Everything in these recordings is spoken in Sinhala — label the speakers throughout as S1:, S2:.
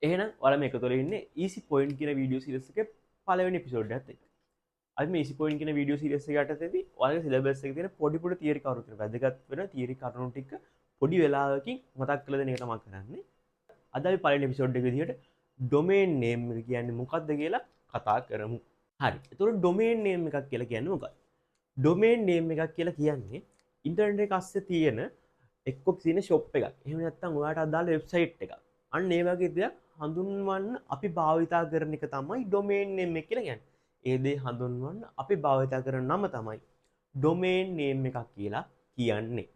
S1: එහෙනම් ඔයාලා මේ එකතු වෙලා ඉන්නේ Easy Point කියන වීඩියෝ සීරීස් එකේ පළවෙනි එපිසෝඩ් එකත් එක්ක. අපි මේ Easy Point කියන වීඩියෝ සීරීස් එක යටතේදී ඔයාලගේ සිලබස් එකේ තියෙන පොඩි පොඩි තියරි කරුණු ටික, වැදගත් වෙන තියරි කරුණු ටික පොඩි වෙලාවකින් මතක් කරලා දෙන එක තමයි කරන්නේ. අද අපි පළවෙනි එපිසෝඩ් එක විදිහට ඩොමේන් නේම් එක කියන්නේ මොකක්ද කියලා කතා කරමු. හරි. එතකොට ඩොමේන් නේම් එකක් කියලා කියන්නේ මොකක්ද? ඩොමේන් නේම් එකක් කියලා කියන්නේ ඉන්ටර්නෙට් එක අස්සේ තියෙන එක්ක තියෙන ෂොප් එකක්. එහෙම නැත්නම් ඔයාට අදාළ වෙබ්සයිට් එකක්. අන්න ඒ වගේ දෙයක් හඳුන්වන්න අපි භාවිතා කරන එක තමයි ඩොමේන් නේම් එක කියලා කියන්නේ. ඒ දේ හඳුන්වන්න අපි භාවිතා කරන නම තමයි ඩොමේන් නේම් එකක් කියලා කියන්නේ.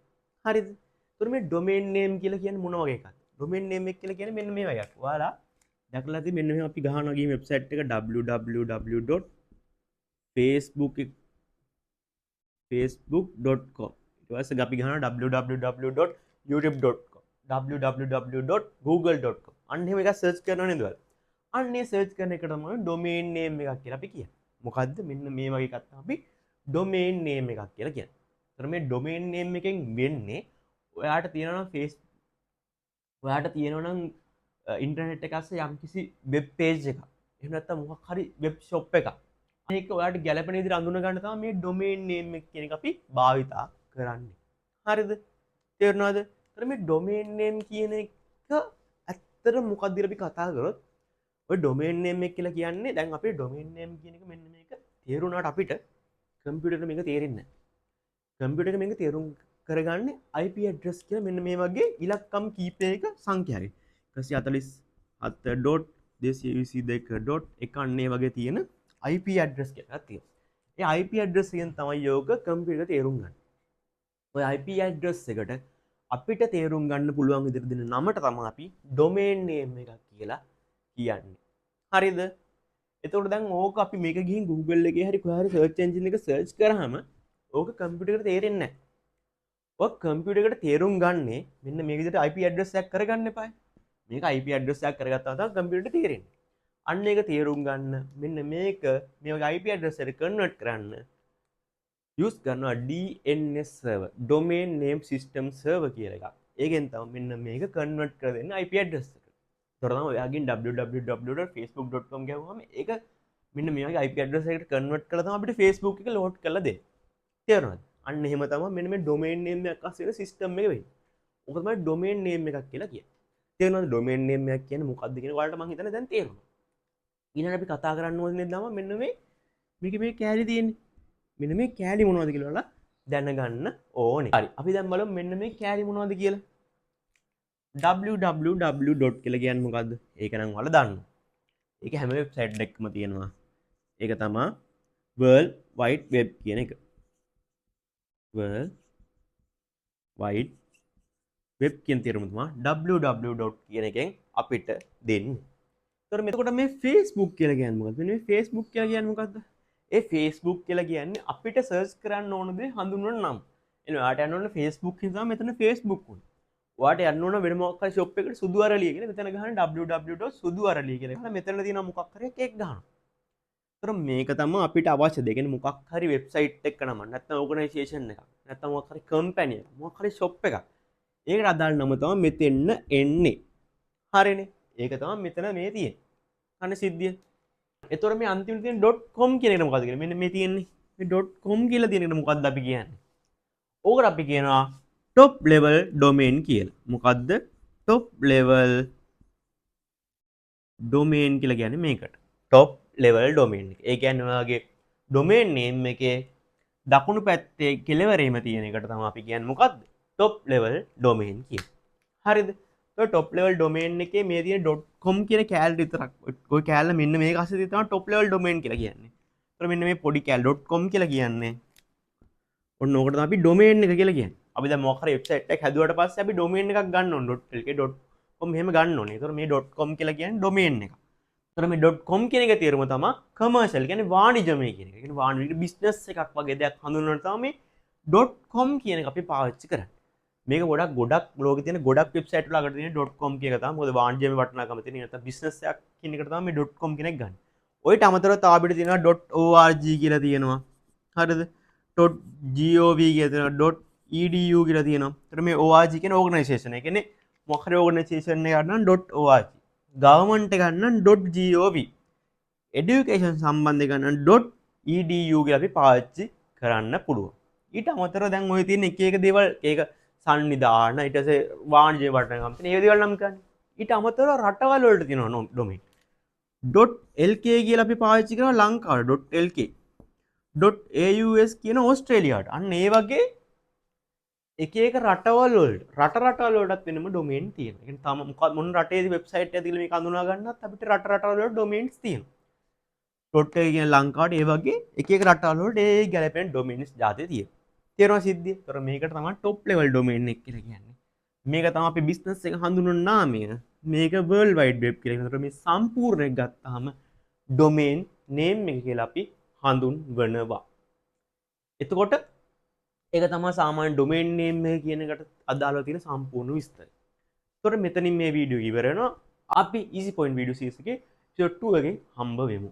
S1: හරිද? එතකොට මේ ඩොමේන් නේම් කියලා කියන්නේ මොන වගේ එකක්ද? ඩොමේන් නේම් එක කියලා කියන්නේ මෙන්න මේ වගේ එකක්. ඔයාලා දැකලා ඇති මෙන්න මෙහෙම අපි ගහනවා ගිහින් වෙබ්සයිට් එක www.facebook facebook.com. ඊට පස්සේ අපි ගහනවා www.youtube.com, www.google.com. අන්න එහෙම එකක් සර්ච් කරනවා නේද ඔයාලා? අන්න ඒ සර්ච් කරන එක තමයි ඩොමේන් නේම් එකක් කියලා අපි කියන්නේ. මොකද්ද? මෙන්න මේ වගේ එකක් තමයි අපි ඩොමේන් නේම් එකක් කියලා කියන්නේ. ඒතර මේ ඩොමේන් නේම් එකෙන් වෙන්නේ ඔයාට තියෙනවා නම් ෆේස් ඔයාට තියෙනවා නම් ඉන්ටර්නෙට් එක අස්සේ යම්කිසි වෙබ් පේජ් එකක්. එහෙම නැත්නම් මොකක් හරි වෙබ් ෂොප් එකක්. මේක ඔයාට ගැළපෙන විදිහට අඳුන ගන්න තමයි මේ ඩොමේන් නේම් එක කියන එක අපි භාවිතා කරන්නේ. හරිද? තේරුණාද? ඒතර මේ ඩොමේන් නේම් කියන එක ඇත්තට මොකක්ද කියලා අපි කතා කරොත්, ඔය ඩොමේන් නේම් එක කියලා කියන්නේ, දැන් අපේ ඩොමේන් නේම් කියන එක මෙන්න මේක තේරුණාට අපිට කම්පියුටර් මේක තේරෙන්නේ නැහැ. කම්පියුටර් එක මේක තේරුම් කරගන්නේ IP address කියලා මෙන්න මේ වගේ ඉලක්කම් කීපයක සංඛ්‍යාවයි. 147.222.1 අන්න ඒ වගේ තියෙන IP address කියලා එකක් තියෙනවා. ඒ IP address එකෙන් තමයි යෝග කම්පියුටර් තේරුම් ගන්න. ඔය IP address එකට අපිට තේරුම් ගන්න පුළුවන් විදිහට දෙන නමට තමයි අපි ඩොමේන් නේම් එකක් කියලා කියන්නේ. හරිද? එතකොට දැන් ඕක අපි මේක ගිහින් Google එකේ හරි කොහේ හරි සර්ච් එන්ජින් එක සර්ච් කරාම ඕක කම්පියුටර් එකට තේරෙන්නේ නැහැ. ඔය කම්පියුටර් එකට තේරුම් ගන්නේ මෙන්න මේ විදිහට IP address එකක් කරගන්න එපායි. මේක IP address එකක් කරගත්තාම තමයි කම්පියුටර් එකට තේරෙන්නේ. අන්න ඒක තේරුම් ගන්න මෙන්න මේක මේ වගේ IP address එකට කන්වර්ට් කරන්න යූස් කරනවා DNS server, domain name system server කියලා එකක්. ඒකෙන් තමයි මෙන්න මේක කන්වර්ට් කර දෙන්නේ IP address එකට. ඒතකොට තමයි ඔයාගෙන් www.facebook.com ගැහුවම ඒක මෙන්න මේ වගේ IP address එකකට කන්වර්ට් කරලා තමයි අපිට Facebook එක ලෝඩ් කරලා දෙන්නේ. තේරුණාද? අන්න එහෙම තමයි මෙන්න මේ ඩොමේන් නේම් එකක් අස්සේ වෙන සිස්ටම් එක වෙන්නේ. ඕක තමයි ඩොමේන් නේම් එකක් කියලා කියන්නේ. තේරුණාද? ඩොමේන් නේම් එකක් කියන්නේ මොකක්ද කියන ඔයාලට මං හිතන්නේ දැන් තේරුණා. ඊළඟට අපි කතා කරන්න ඕනේ තමයි මෙන්න මේ මේකේ මේ කෑලි තියෙන්නේ. මෙන්න මේ කෑලි මොනවද කියලා ඔයාලා දැනගන්න ඕනේ. හරි. අපි දැන් බලමු මෙන්න මේ කෑලි මොනවද කියලා. www. කියලා කියන්නේ මොකද්ද? ඒක නම් ඔයාලා දන්නවා. ඒක හැම වෙබ්සයිට් එකකම තියෙනවා. ඒක තමා World Wide Web කියන එක. World Wide Web කියන තේරුම තමයි www. කියන එකෙන් අපිට දෙන්නේ. එතකොට මෙතකොට මේ Facebook කියලා කියන්නේ මොකද්ද? මෙන්න මේ Facebook කියලා කියන්නේ මොකද්ද? ඒ Facebook කියලා කියන්නේ අපිට සර්ච් කරන්න ඕන දේ හඳුන්වන නම. එන ඔයාට යන්න ඕන Facebook නිසා මෙතන Facebook උනේ. ඔයාට යන්න ඕන වෙන මොකක් හරි ෂොප් එකකට සුදු අරලිය කියලා මෙතන ගහන www.සුදු අරලිය කියලා ගහලා මෙතන තියෙන මොකක් හරි එකක් ගහනවා. ඒතර මේක තමයි අපිට අවශ්‍ය දේ. කියන්නේ මොකක් හරි වෙබ්සයිට් එකක නම, නැත්නම් ඕගනයිසේෂන් එකක්, නැත්නම් මොකක් හරි කම්පැනි එකක්, මොකක් හරි ෂොප් එකක්. ඒකට අදාළ නම තමයි මෙතෙන්න එන්නේ. හරිනේ. ඒක තමයි මෙතන මේ තියෙන්නේ. අන්න සිද්ධිය. එතකොට මේ අන්තිමට තියෙන .com කියන එක මොකද්ද කියන්නේ? මෙන්න මේ තියෙන්නේ. මේ .com කියලා තියෙන එක මොකද්ද අපි කියන්නේ? ඕකට අපි කියනවා top level domain කියලා. මොකද්ද? Top level domain කියලා කියන්නේ මේකට. Top level domain එක. ඒ කියන්නේ ඔයාගේ domain name එකේ දකුණු පැත්තේ කෙළවරේම තියෙන එකට තමයි අපි කියන්නේ මොකද්ද? Top level domain කියලා. හරිද? ඔය top level domain එකේ මේ තියෙන .com කියන කෑල්ල විතරක්, ඔය කෑල්ල මෙන්න මේක අස්සේ තියෙන තමයි top level domain කියලා කියන්නේ. ඒතර මෙන්න මේ පොඩි කෑල්ල .com කියලා කියන්නේ ඔන්න ඕකට තමයි අපි ඩොමේන් එක කියලා කියන්නේ. අපි දැන් මොකක් හරි වෙබ්සයිට් එකක් හැදුවට පස්සේ අපි ඩොමේන් එකක් ගන්න ඕන .lk .com එහෙම ගන්න ඕනේ. ඒතර මේ .com කියලා කියන්නේ ඩොමේන් එක. ඒතර මේ .com කියන එකේ තේරුම තමයි කමර්ෂල් කියන්නේ වාණිජමය කියන එක. ඒ කියන්නේ වාණිජ බිස්නස් එකක් වගේ දෙයක් හඳුන්වන්න තමයි මේ .com කියන එක අපි පාවිච්චි කරන්නේ. මේක ගොඩක් ගොඩක් ලෝකේ තියෙන ගොඩක් වෙබ්සයිට් වල අකට තියෙන .com කියන එක තමයි. මොකද වාණිජමය වටිනාකම තියෙන නැත්නම් බිස්නස් එකක් කියන එකට තමයි මේ .com කියන එක ගන්න. ඔයිට අමතරව තව අපිට තියෙනවා .org කියලා තියෙනවා. හරිද? .gov කියලා තියෙනවා, .edu කියලා තියෙනවා. ඒතර මේ org කියන්නේ ඕගනයිසේෂන්. ඒ කියන්නේ මොකක් හරි ඕගනයිසේෂන් එකක් නම් .org. ගවර්න්මන්ට් එකක් නම් .gov, education සම්බන්ධ එකක් නම් .edu කියලා අපි පාවිච්චි කරන්න පුළුවන්. ඊට අමතරව දැන් ඔය තියෙන එක එක දේවල්, ඒක සංවිධාන, ඊට පස්සේ වාණිජ වටනකම් තියෙන ඒ දේවල් නම් කරන්නේ. ඊට අමතරව රටවල් වලට තියෙනවා ඩොමේන්. .lk කියලා අපි පාවිච්චි කරනවා ලංකාවට .lk. .aus කියන ඕස්ට්‍රේලියාවට. අන්න ඒ වගේ එක එක රටවල් වලට, රට රටවල් වලටත් වෙනම ඩොමේන් තියෙනවා. ඒ කියන්නේ තම මොකක් මොන රටේද වෙබ්සයිට් එකද කියලා මේක අඳුනා ගන්නත් අපිට රට රටවල් වල ඩොමේන්ස් තියෙනවා. ඩොට් එක කියන ලංකාවට, ඒ වගේ එක එක රටවල් වලට ඒ ගැලපෙන ඩොමේන්ස් ජාති තියෙනවා. තේරෙනවා සිද්ධිය? ඒතර මේකට තමයි টොප් ලෙවල් ඩොමේන් එක කියලා කියන්නේ. මේක තමයි අපි බිස්නස් එක හඳුන්වන නාමය. මේක වර්ල්ඩ් වයිඩ් වෙබ් කියලා කියනවා. ඒතර මේ සම්පූර්ණ එක ගත්තාම ඩොමේන් නේම් එක කියලා අපි හඳුන්වනවා. එතකොට ඒක තමයි සාමාන්‍ය ඩොමේන් නේම් එක කියන එකට අදාළව තියෙන සම්පූර්ණ විස්තරය. එතකොට මෙතනින් මේ වීඩියෝ ඉවර වෙනවා. අපි ඊසි පොයින්ට් වීඩියෝ සීරීස් එකේ එපිසෝඩ් 2 එකෙන් හම්බ වෙමු.